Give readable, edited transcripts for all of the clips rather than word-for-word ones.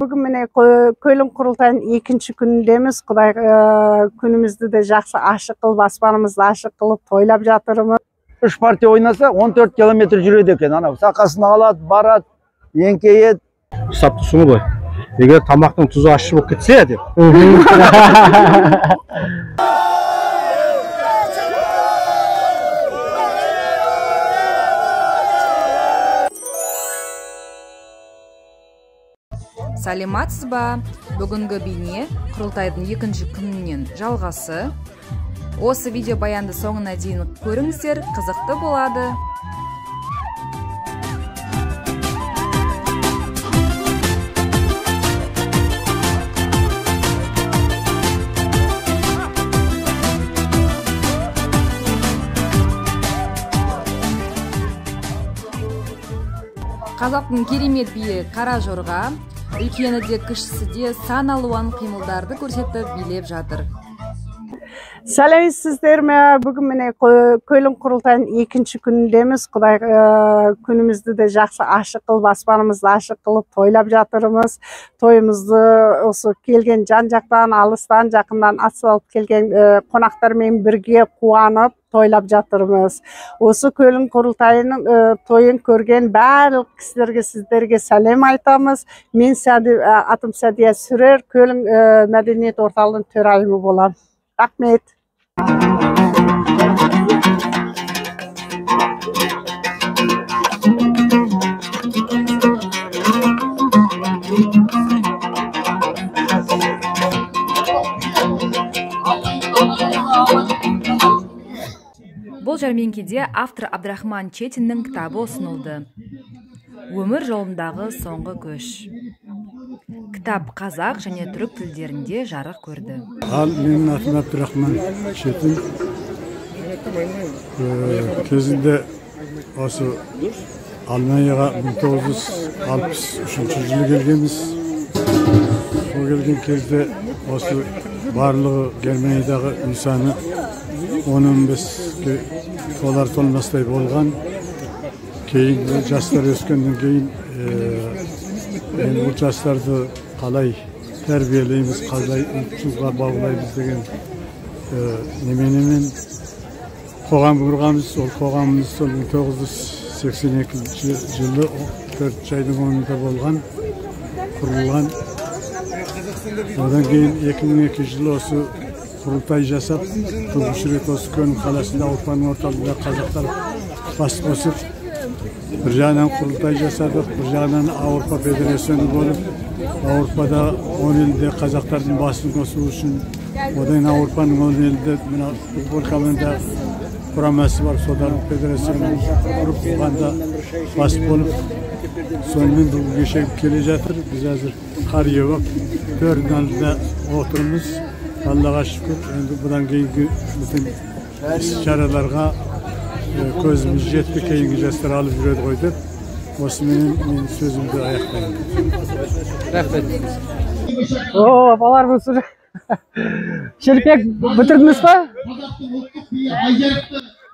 Бүгін міне көлің құрылтайының екінші күніндеміз. Құдай күнімізді де жақсы ашық қылып, аспанымызды ашық қылып тойлап жатырмыз. 3 партия ойнаса 14 километр жүреді екен. Анау сақасын алады, барады, еңкейеді. Ұстап тұрсың ғой. Егер тамақтың тұзы ащы болып кетсе деп. Саламатсыз ба? Бүгінгі бейне құрылтайдың екінші күнінен жалғасы. Осы видео баянды соңына дейін көріңіздер, қызықты болады. Қазақтың керемет биі қара жорға. Үлкені де кішісі де сан алуан қимылдарды көрсетіп билеп жатыр. Сәлеметсіздер ме? Бүгін міне көлің құрылтайының екінші күніндеміз. Құдай күнімізді де жақсы ашық қылып, аспанымызды ашық қылып тойлап жатырмыз. Тойымызды осы келген жан-жақтан, алыстан, жақыннан ат салып келген қонақтармен бірге қуанып тойлап жатырмыз. Осы көлің құрылтайының тойын көрген барлық кісілерге, сіздерге сәлем айтамыз. Мен атым Сәдия Сүрер, көлің мәдениет орталығының төрайымы боламын. Рахмет. Бұл жәрмеңкеде автор Абдрахман Четиннің кітабы ұсынылды. Өмір жолындағы соңғы көш. Кітап қазақ және түрік тілдерінде жарық көрді. Ал менің атым Абдрахман Четин. Кезінде осы Алманияға 1963 жылы келгенбіз. Сол келген кезде осы барлығы Германиядағы инсаны 10-15-ке толар толмастай болған. Кейін жастар өскеннен кейін енді бұл жастарды қалай тәрбиелейміз, қалай ұлтшылға баулаймыз деген неменемен қоғам құрғанбыз. Ол қоғамымыз сол 1982 жылы 4 айдың 10-ында болған, құрылған. Одан кейін 2002 жылы осы құрылтай жасап, тұңғыш рет осы Көлін қаласында, Ауропаның орталығында қазақтар бас қосып, бір жағынан құрылтай жасадық, бір жағынан Ауропа федерацияны болып, Ауропада 10 елде қазақтардың басын қосу үшін, одан Ауропаның 10 елінде мына футбол команда құрамасы бар, солардың федерацияны құрып оған бас болып, сонымен бүгінге шейін келе жатыр. Біз қазір қар жауып, төрдің алдында отырмыз. Аллаға шүкір, енді бұдан кейінгі бүтін іс-шараларға көзіміз жетті, кейінгі жастар алып жүреді ғой деп, осыменен мен сөзімді аяқтаймын. Рахмет. О, апалар, бұл сөз. Шелпек бітірдіңіз ба?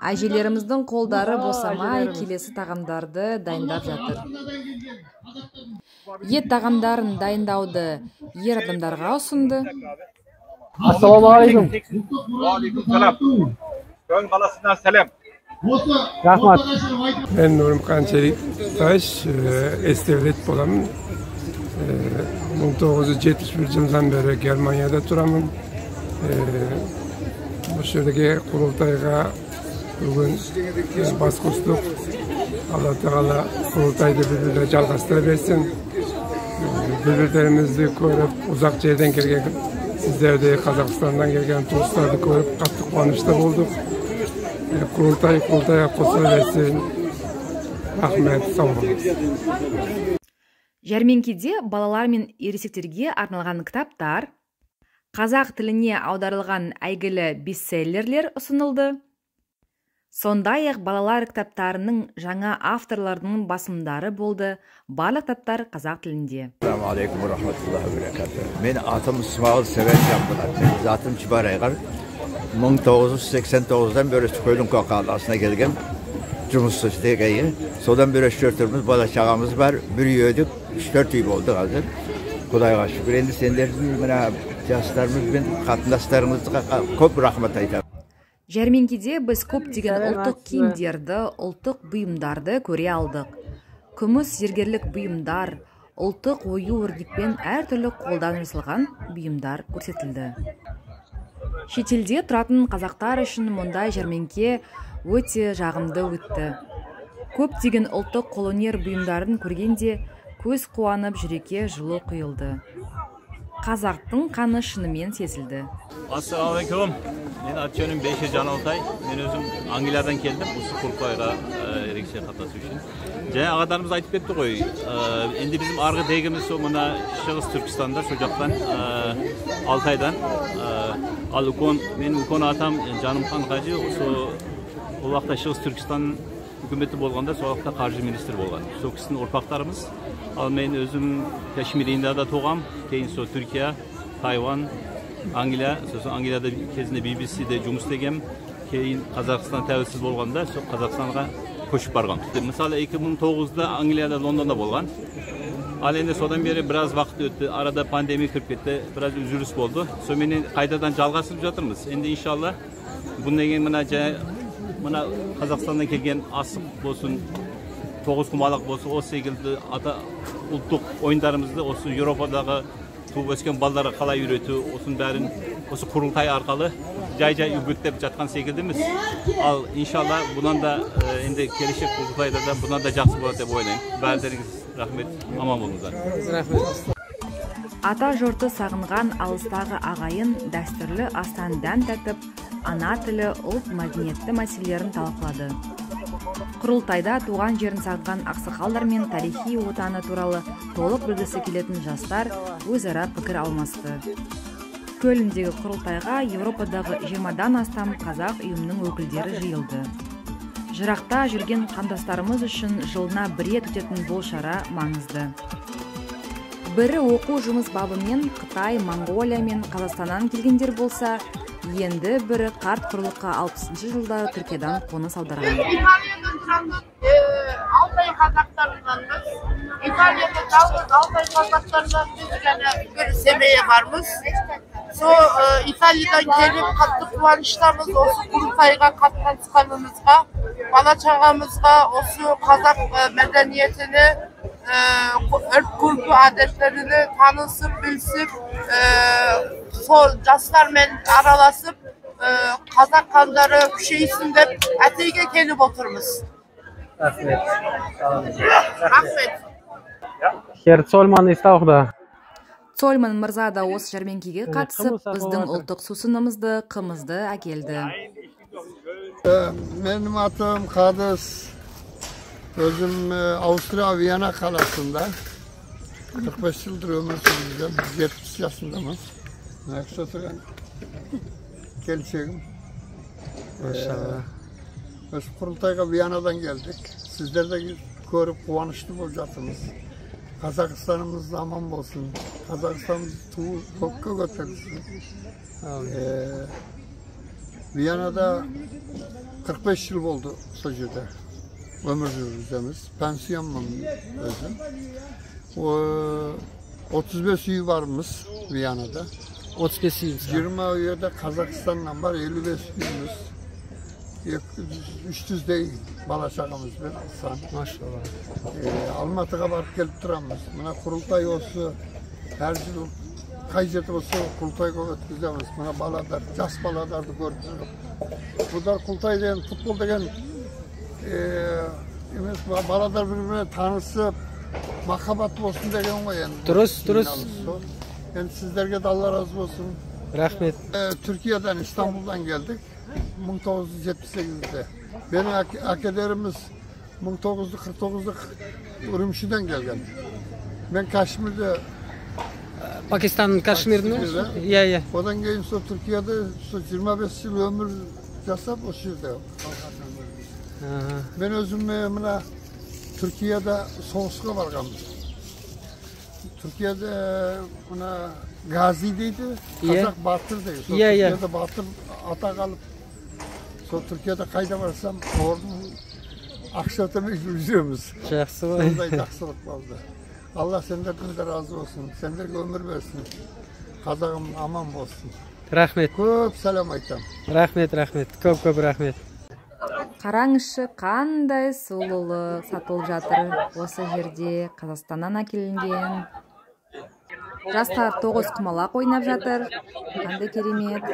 Әжелеріміздің қолдары босамай келесі тағамдарды дайындап жатыр. Ет тағамдарын дайындауды ер адамдарға ұсынды. Ассалаумағалейкум. Уағалейкум салам. Кöln қаласынан сәлем. Рахмат. Мен Nurumkan Çeliktaş, Es-Devlet bolamın. 1971 жылдан бері Германияда тұрамын. Бұл жердегі құрылтайға бүгін бас қостық. Алла Тағала құрылтайды бір-біріне жалғастыра берсін. Бір-бірлерімізді көріп, ұзақ жерден келген сіздерді, Қазақстаннан келген туыстарды көріп қатты қуанышты болдық. Құрылтай құрылтайға қосыла берсін. Рахмет, сау болыңыз. Жәрмеңкеде балалар мен ересектерге арналған кітаптар, қазақ тіліне аударылған әйгілі бестселлерлер ұсынылды. Сондай-ақ балалар кітаптарының жаңа авторларының басылымдары болды. Барлық кітаптар қазақ тілінде. Ассалаумағалейкум ва рахматуллахи ва баракатух. Мен атым Смағұл Сәбетжан болады. Мен затым Чубар Айғар. 1989-дан бері Көлін қаласына келгем. Жұмыс істеген. Содан бері үш-төрт бала шағамыз бар. Бір үй өдік, үш-төрт үй болды қазір. Құдайға шүкір, енді сендердің мына жастарымыз бен қатындастарыңызға көп рахмет айтамын. Жәрмеңкеде біз көптеген ұлттық киімдерді, ұлттық бұйымдарды көре алдық. Күміс зергерлік бұйымдар, ұлттық ою өрнекпен әртүрлі қолдан жасалған бұйымдар көрсетілді. Шетелде тұратын қазақтар үшін мұндай жәрмеңке өте жағымды өтті. Көптеген ұлттық қолөнер бұйымдарын көргенде көз қуанып, жүрекке жылу құйылды. Қазақтың қаны шынымен сезілді. Ассалаумағалейкум. Мен аты-жөнім Бешир Жаналтай. Мен өзім Англиядан келдім осы құрылтайға ерекше қатысу үшін. Жаңа ағаларымыз айтып кетті ғой. Енді біздің арғы тегіміз сол мына Шығыс Түркістанда, сол жақтан, Алтайдан. Ал үлкен, менің үлкен атам Жанымхан қажы сол ол уақытта Шығыс Түркістан үкіметі болғанда, сол уақытта қаржы министрі болған. Сол кісінің ұрпақтарымыз. Ал мен өзім Кашмир Индияда туғам, кейін сол Түркия, Тайван, Англия, сосын Англияда кезінде BBC-де жұмыс істегем, кейін Қазақстан тәуелсіз болғанда сол Қазақстанға көшіп барғам. Мысалы 2009-да Англияда, Лондонда болған. Ал енді содан бері біраз уақыт өтті, арада пандемия кіріп кетті, біраз үзіліс болды. Сонымен қайтадан жалғасып жатырмыз. Енді иншалла бұдан кейін мына Қазақстаннан келген асық болсын, тоғызқұмалақ болсын, осы секілді ата ұлттық ойындарымызды осы Еуропадағы туып өскен балаларға қалай үйрету, осының бәрін осы құрылтай арқылы жай-жай үгіттеп жатқан секілдіміз. Ал иншалла бұдан да енді келешек құрылтайда да бұдан да жақсы болады деп ойлаймын. Бәріңіз рахмет, аман болыңыздар. Рахмет. Ата жұрты сағынған алыстағы ағайын дәстүрлі астан дәм татып, ана тілі, ұлт мәдениеті мәселелерін талқылады. Құрылтайда туған жерін сағынған ақсақалдар мен тарихи отаны туралы толық білгісі келетін жастар өзара пікір алмасты. Көліндегі құрылтайға Еуропадағы 20-дан астам қазақ ұйымының өкілдері жиылды. Жырақта жүрген қандастарымыз үшін жылына бір рет өтетін бұл шара маңызды. Бірі оқу жұмыс бабымен Қытай, Моңғолия мен Қазақстаннан келгендер болса, енді бірі қарт құрлыққа 60 жылдары Түркиядан қоныс аударған. Италиядан тұратын Алтай қазақтарынанбыз. Италияда жалғыз Алтай қазақтарынан біз ғана бір семья бармыз. Со Италиядан келіп қатты қуаныштамыз осы құрылтайға қатысқанымызға, бала шағамызға осы қазақ мәдениетini, үрп әдеттерini танысып, білсіп, сол жастармен араласып, қазақ қандары күшейсін деп әтейге келіп отырмыз. Рахмет. Рахмет. Herr Zollmann ist auch da. Цольман мырза да осы жәрмеңкеге қатысып, біздің ұлттық сусынымызды, қымызды әкелді. Benim atım Kadız. Özüm Avusturya Viyana kalasında 45 yıldır ömür sürdüreceğim. 70 yaşındayım. Nakşatır'ın kelçeğim. Maşallah. Biz Kurultay'a Viyana'dan geldik. Sizler de görüp kuvanışlı olacaksınız. Kazakistan'ımız aman olsun. Kazakistan'ımız tuğu kokka götürsün. Viyana'da 45 yıl oldu sojede. Ömür жүргіземіз. Пенсионмын өзім. 35 үй бармыз Виянада. 35 үй. 20 үйде Қазақстаннан бар, 55 үйіміз. 300-дей бала шағамызбен сан. Машалла. Алматыға барып келіп тұрамыз. Мына құрылтай осы әр жыл қай жерде болса құрылтайға өткіземіз. Мына баладар, жас баладарды көріп жүріп. Бұлар құрылтай деген, футбол деген емес, баладар бір-біріне танысып, махаббат болсын деген ғой енді. Дұрыс, дұрыс. Енді сіздерге де Алла разы болсын. Рахмет. Түркиядан, Истанбулдан келдік 1978-де. Benim әкелеріміз 1949-да Үрімшіден келген. Мен Кашмирде, Пакистан Кашмирдің? Иә, иә. Одан кейін сол Түркияда сол 25 жыл өмір жасап осы жерде. Мен өзім мына Түркияда соғысқа барғанмын. Түркияда мына Гази дейді, қазақ батыр дейді. Сол Түркияда батыр атақ алып, сол Түркияда қайда барсам орын ақша төлемей жүреміз. Жақсы ғой. Сондай жақсылық болды. Алла сендерден де разы болсын, сендерге өмір берсін. Қазағым аман болсын. Рахмет. Көп сәлем айтам. Рахмет, рахмет. Көп көп рахмет. Қараңызшы, қандай сұлулық сатылып жатыр осы жерде, Қазақстаннан әкелінген. Жастар тоғыз құмалақ ойнап жатыр. Қандай керемет.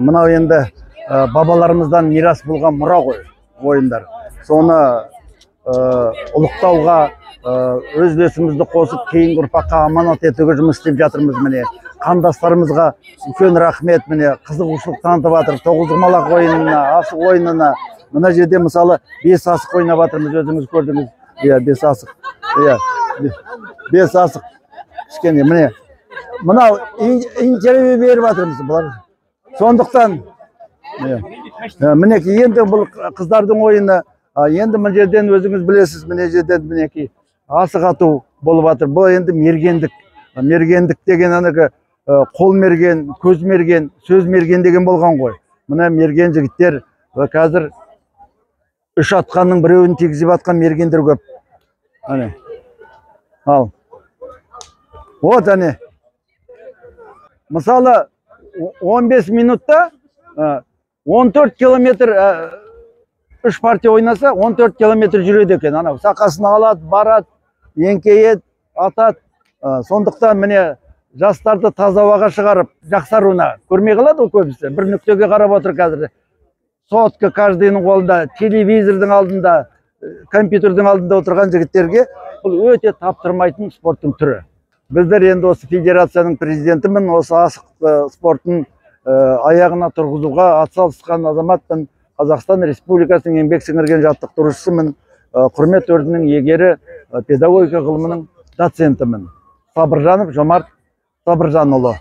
Мынау енді бабаларымыздан мирас болған мұра ғой ойындар. Соны ұлықтауға өз үлесімізді қосып, кейінгі ұрпаққа аманат етуге жұмыс істеп жатырмыз міне. Қандастарымызға үлкен рахмет, міне қызығушылық танытып жатыр тоғызқұмалақ ойынына, асық ойынына. Мына жерде мысалы 5 асық ойнап жатырмыз, өзіңіз көрдіңіз. Иә, 5 асық. Иә, 5 асық. Кішкене міне мынау интервью беріп жатырмыз бұлар. Сондықтан мінекей енді бұл қыздардың ойыны. Енді мына жерден өзіңіз білесіз, мына жерден мінекей асық ату болып жатыр. Бұл енді мергендік. Мергендік деген анакі қол мерген, көз мерген, сөз мерген деген болған ғой. Мына мерген жігіттер қазір 3 атқанның біреуін тигізіп атқан мергендер көп. Әне. Ал. Вот әне. Мысалы 15 минутта 14 километр 3 партия ойнаса 14 километр жүреді екен. Анау сақасын алады, барады, еңкейеді, атады. Сондықтан міне жастарды таза ауаға шығарып, жақсаруына көрмей қалады ғой көбісі. Бір нүктеге қарап отыр қазір. Сотка каждыйның қолында, телевизордың алдында, компьютердің алдында отырған жігіттерге бұл өте таптырмайтын спорттың түрі. Біздер енді осы федерацияның президентімін, осы асық спортын аяғына тұрғызуға атсалысқан азаматпын. Қазақстан Республикасының еңбек сіңірген жаттықтырушысымын, құрмет орденінің иегері, педагогика ғылымының доцентімін. Сабыржанов Жомарт Сабыржанұлы.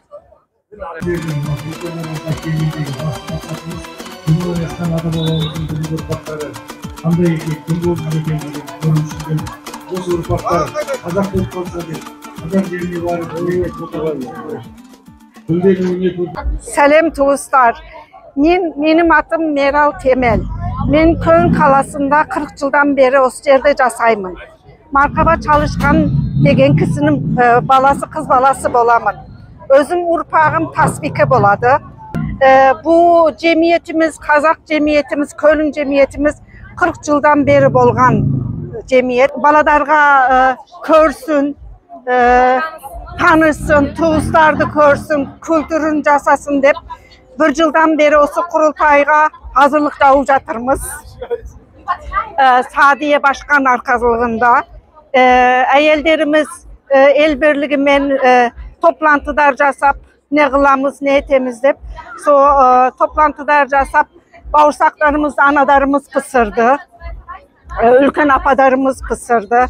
Сәлем туыстар. Менің атым Мерал Темел. Мен Кöln қаласында 40 жылдан бері осы жерде жасаймын. Марқаба Çalışқан деген кісінің баласы, қыз баласы боламын. Өзім ұрпағым Тасбике болады. Бұл жемиетіміз, қазақ жемиетіміз, Кöln жемиетіміз 40 жылдан бері болған жемиет. Баладарға көрсін, танысын, туыстарды көрсін, күлтүрін жасасын деп бір жылдан бері осы құрылтайға hazırlık жауып жатырмыз. Садие Başkan арқасылығында әйелдеріміз el бірлігімен топлантыдар жасап, не қыламыз, не етеміз деп, со топлантыдар жасап, бауырсақтарымызды анадарымыз пысырды, үлкен ападарымыз пысырды,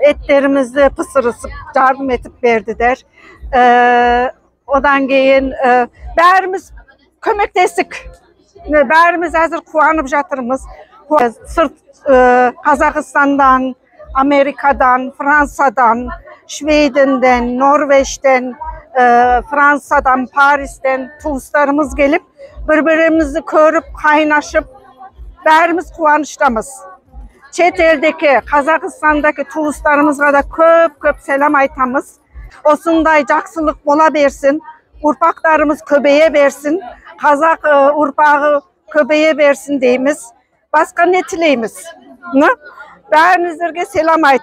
еттерімізді пысырысып жардым етіп берділер. Одан кейін бәріміз көмектестік. Бәріміз әзір қуанып жатырмыз. Сырт Қазақстандан, Америкадан, Франсадан, Шведенден, Норвежден, Франсадан, Паристен туыстарымыз келіп, бір-бірімізді көріп, қайнашып, бәріміз қуаныштамыз. Шет елдегі, Қазақстандaki туыстарымызға да көп-көп сәлем айтамыз. Осындай жақсылық бола берсін, ұрпақтарымыз көбейе берсін, қазақ ұрпағы көбейе берсін дейміз. Басқа не тілейміз? Бәріңіздерге селам айт.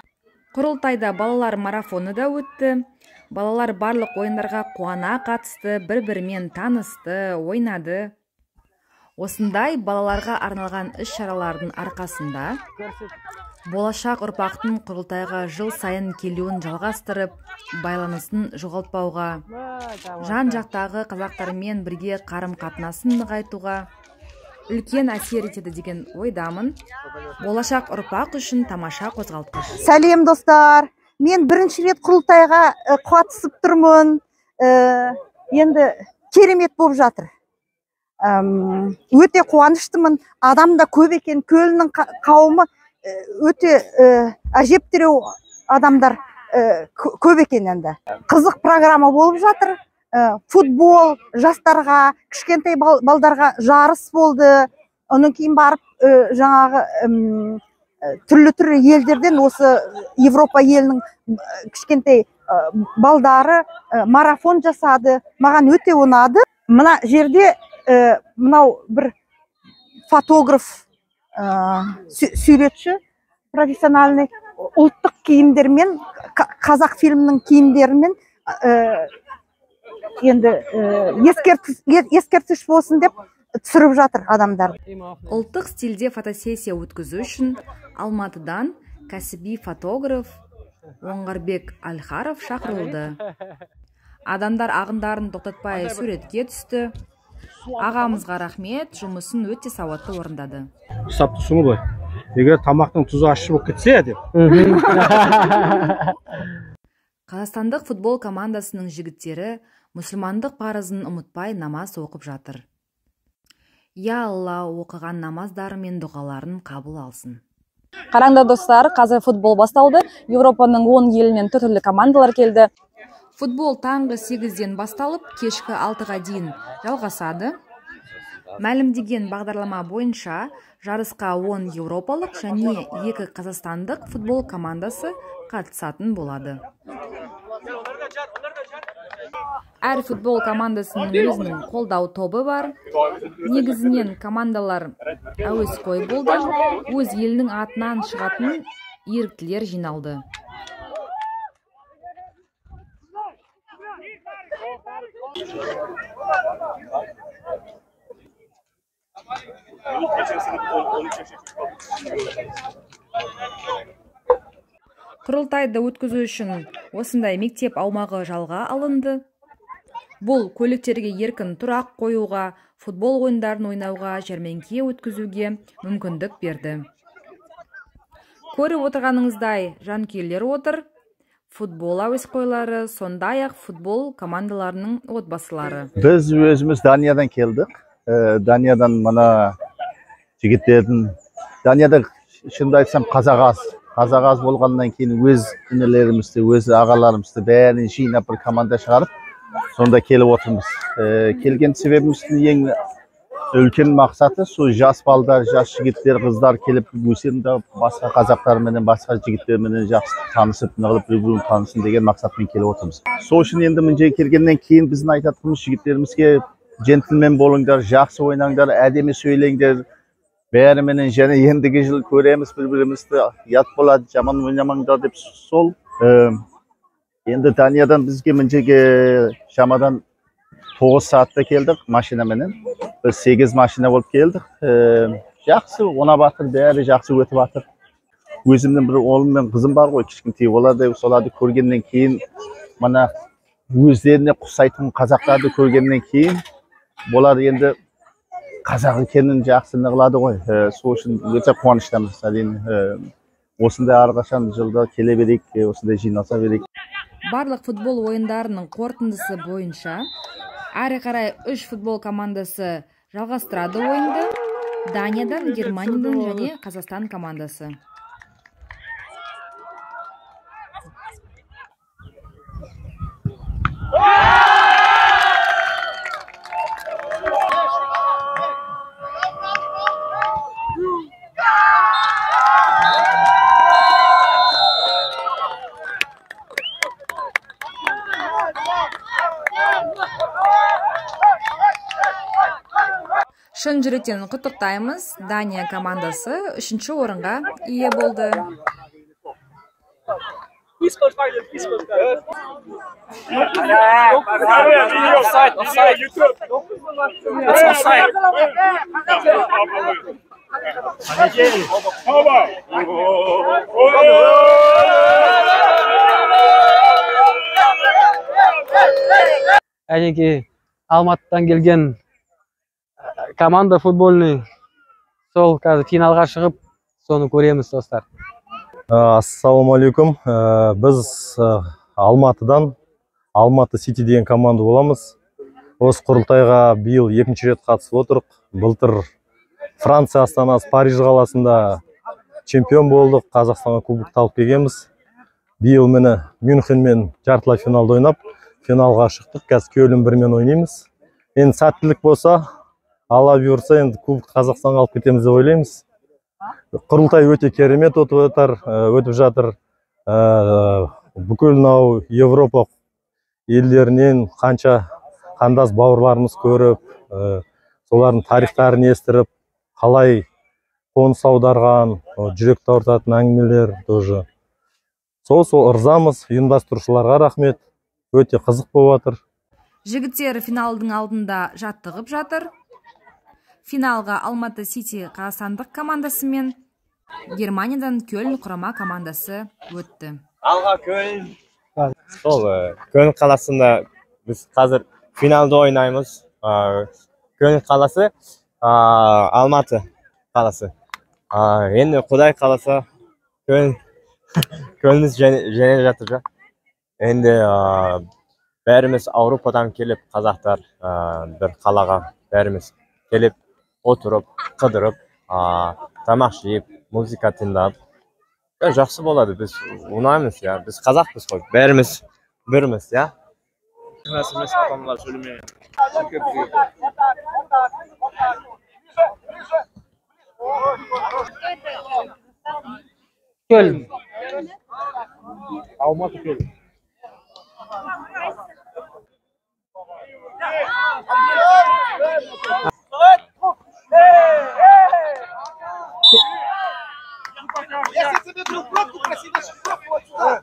Құрылтайда балалар марафоны да өтті. Балалар барлық ойындарға қуана қатысты, бір-бірімен танысты, ойнады. Осындай балаларға арналған іс-шаралардың арқасында болашақ ұрпақтың құрылтайға жыл сайын келуін жалғастырып, байланысын жоғалтпауға, жан-жақтағы қазақтармен бірге қарым-қатынасын нығайтуға үлкен әсер етеді деген ойдамын. Болашақ ұрпақ үшін тамаша қозғалтқыш. Сәлем достар, мен бірінші рет құрылтайға қатысып тұрмын. Енді керемет болып жатыр. Өте қуаныштымын. Адам да көп екен, Көлнің қауымы өте әжептәуір адамдар көп екен енді. Қызық программа болып жатыр. Футбол жастарға, кішкентай балдарға жарыс болды. Онан кейін барып жаңағы Түрлі-түрлі елдерден осы Европа елінің кішкентай балдары марафон жасады. Маған өте ұнады. Мына жерде мынау бір фотограф, суретші профессиональный ұлттық киімдермен, қазақ фильмінің киімдерімен енді ескерткіш болсын деп түсіріп жатыр адамдар. Ұлттық стильде фотосессия өткізу үшін Алматыдан кәсіби фотограф Оңғарбек Альхаров шақырылды. Адамдар ағындарын тоқтатпай суретке түсті. Ағамызға рахмет, жұмысын өте сауатты орындады. Ұстап тұрсың ғой, егер тамақтың тұзы ащы болып кетсе деп. Қазақстандық футбол командасының жігіттері мұсылмандық парызын ұмытпай намаз оқып жатыр. Я Алла, оқыған намаздары мен дұғаларын қабыл алсын. Қараңдар достар, қазір футбол басталды. Еуропаның 10 елінен түрлі командалар келді. Футбол таңғы 8-ден басталып, кешкі 6-ға дейін жалғасады. Мәлімдеген бағдарлама бойынша жарысқа 10 еуропалық және 2 қазақстандық футбол командасы қатысатын болады. Әр футбол командасының өзінің қолдау тобы бар. Негізінен командалар әуесқой болды. Өз елінің атынан шығатын еріктілер жиналды. Құрылтайды өткізу үшін осындай мектеп аумағы жалға алынды. Бұл көліктерге еркін тұрақ қоюға, футбол ойындарын ойнауға, жәрмеңке өткізуге мүмкіндік берді. Көріп отырғаныңыздай, жанкүйерлер отыр, футбол әуесқойлары, сондай-ақ футбол командаларының отбасылары. Біз өзіміз Даниядан келдік. Даниядан мына жігіттердің, Данияда шынымды айтсам қазақ аз. Қазақ аз болғаннан кейін өз інілерімізді, өз ағаларымызды бәрін жинап бір команда шығарып, сонда келіп отырмыз. Келген себебіміздің ең үлкен мақсаты сол жас балдар, жас жігіттер, қыздар келіп өсерінде басқа қазақтарменен, басқа жігіттерменен жақсы танысып, нығылып бір-бірін танысын деген мақсатпен келіп отырмыз. Сол үшін енді мына жерге келгеннен кейін біздің айтатынымыз жігіттерімізге джентльмен болыңдар, жақсы ойнаңдар, әдемі сөйлеңдер. Бәріменен және ендігі жыл көреміз бір-бірімізді, ұят болады, жаман ойнамаңдар деп сол. Енді Даниядан бізге мына жерге шамадан 9 саатта келдік машинаменен. Біз 8 машина болып келдік. Жақсы ойнап жатыр, бәрі жақсы өтіп жатыр. Өзімнің бір оғлым мен қызым бар ғой, кішкентай, олар да соларды көргеннен кейін, мына өздеріне ұқсайтын қазақтарды көргеннен кейін, олар енді қазақ екенін жақсы нығылады ғой. Сол үшін өте қуаныштамыз. Әрине, осындай әрқашан жылда келе берейік, осындай жиналса берейік. Барлық футбол ойындарының қорытындысы бойынша әрі қарай 3 футбол командасы жалғастырады ойынды. Даниядан, Германиядан және Қазақстан командасы. Шын жүректен құттықтаймыз. Дания командасы 3-ші орынға ие болды. Әнеки Алматыдан келген команда футбольный, сол қазір финалға шығып, соны көреміз, достар. Ассалаумағалейкум. Біз Алматыдан, Алматы Сити деген команда боламыз. Осы құрылтайға биыл екінші рет қатысып отырық. Былтыр Франция астанасы Париж қаласында чемпион болдық, Қазақстанға кубок алып келгенбіз. Биыл міне Мюнхенмен жартылай финалда ойнап, финалға шықтық. Қазір Көлін бірмен ойнаймыз. Енді сәттілік болса, Алла бұйырса, енді кубок Қазақстанға алып кетеміз деп ойлаймыз. Құрылтай өте керемет өтіп жатыр. Бүкіл мынау Европа елдерінен қанша қандас бауырларымыз көріп, солардың тарихтарын естіріп, қалай қоныс аударған, жүректі ауыртатын әңгімелер тоже. Сол ырзамыз, ұйымдастырушыларға рахмет, өте қызық болып жатыр. Жігіттер финалдың алдында жаттығып жатыр. Финалға Алматы Сити қазақстандық командасы мен Германиядан Кёльн құрама командасы өтті. Алға Кёльн. Сол Кёльн қаласында біз қазір финалды ойнаймыз. Кёльн қаласы, Алматы қаласы. Енді Құдай қаласа Кёльніміз жеңе жатыр. Енді бәріміз Ауропадан келіп, қазақтар бір қалаға бәріміз келіп, отырып, қыдырып, тамақ жеп, музыка тыңдап, жақсы болады. Біз ұнаймыз, я. Біз қазақпыз қой, бәріміз бірміз, я. Кёльн. Алматы Кёльн. Если тебе друг пробку, проси нашу пробку вот сюда.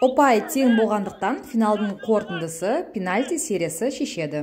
Ұпай тең болғандықтан финалдың қорытындысы пенальти сериясы шешеді.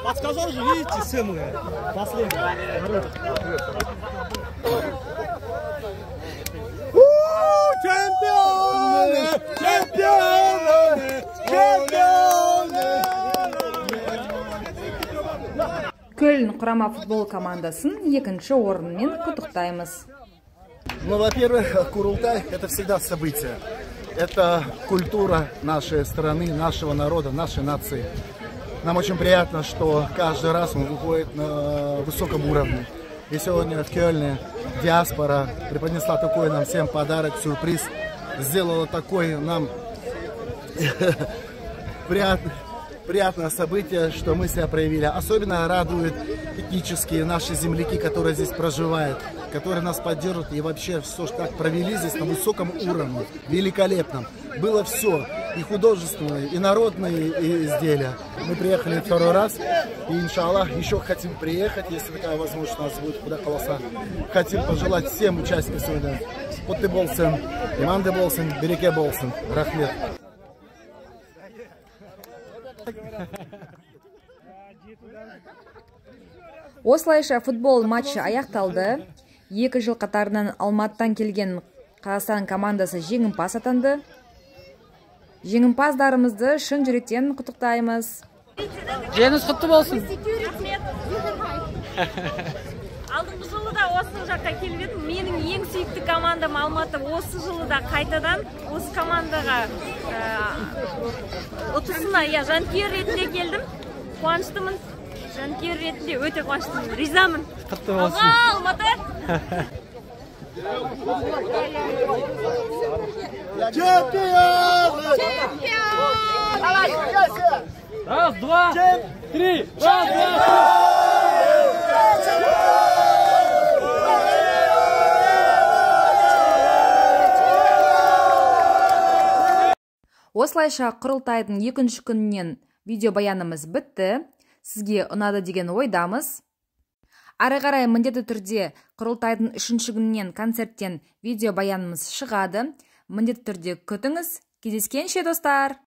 Подсказал же, видите, сыну последний. Чемпионы! Чемпионы! Чемпионы! Кёльн құрама футбол командасын екінші орынмен құттықтаймыз. Ну, во-первых, Курултай – это всегда событие. Это культура нашей страны, нашего народа, нашей нации. Нам очень приятно, что каждый раз он выходит на высоком уровне. И сегодня в Кёльне диаспора преподнесла такой нам всем подарок, сюрприз. Сделала такой нам приятное событие, что мы себя проявили. Особенно радуют этнические наши земляки, которые здесь проживают, которые нас поддерживают и вообще все так провели здесь на высоком уровне, великолепном. Было все, и художественные, и народные изделия. Мы приехали второй раз, и, иншаллах, еще хотим приехать, если такая возможность у нас будет, куда колоса. Хотим пожелать всем участникам сегодня. Құтты болсын, иманды болсын, береке болсын. Рахмет. Осылайша футбол матчы аяқталды. 2 жыл қатарынан Алматыдан келген Қазақстан командасы жеңімпаз атанды. Жеңімпаздарымызды шын жүректен құттықтаймыз. Жеңіс құтты болсын. Алдыңғы жылы да осы жаққа келіп едім. Менің ең сүйікті командам Алматы. Осы жылы да қайтадан осы командаға ұтысына, я жанкүйер ретінде келдім. Қуаныштымын. Жанкүйер ретінде өте қуаныштымын. Ризамын. Құтты болсын. Алға, Алматы! Чемпион! Чемпион! Раз, два, три! Раз, два, три! Осылайша құрылтайдың екінші күнінен видеобаянымыз бітті. Сізге ұнады деген ойдамыз. Ары қарай міндетті түрде құрылтайдың үшінші күнінен концерттен видеобаянымыз шығады. Міндетті түрде күтіңіз. Кездескенше, достар!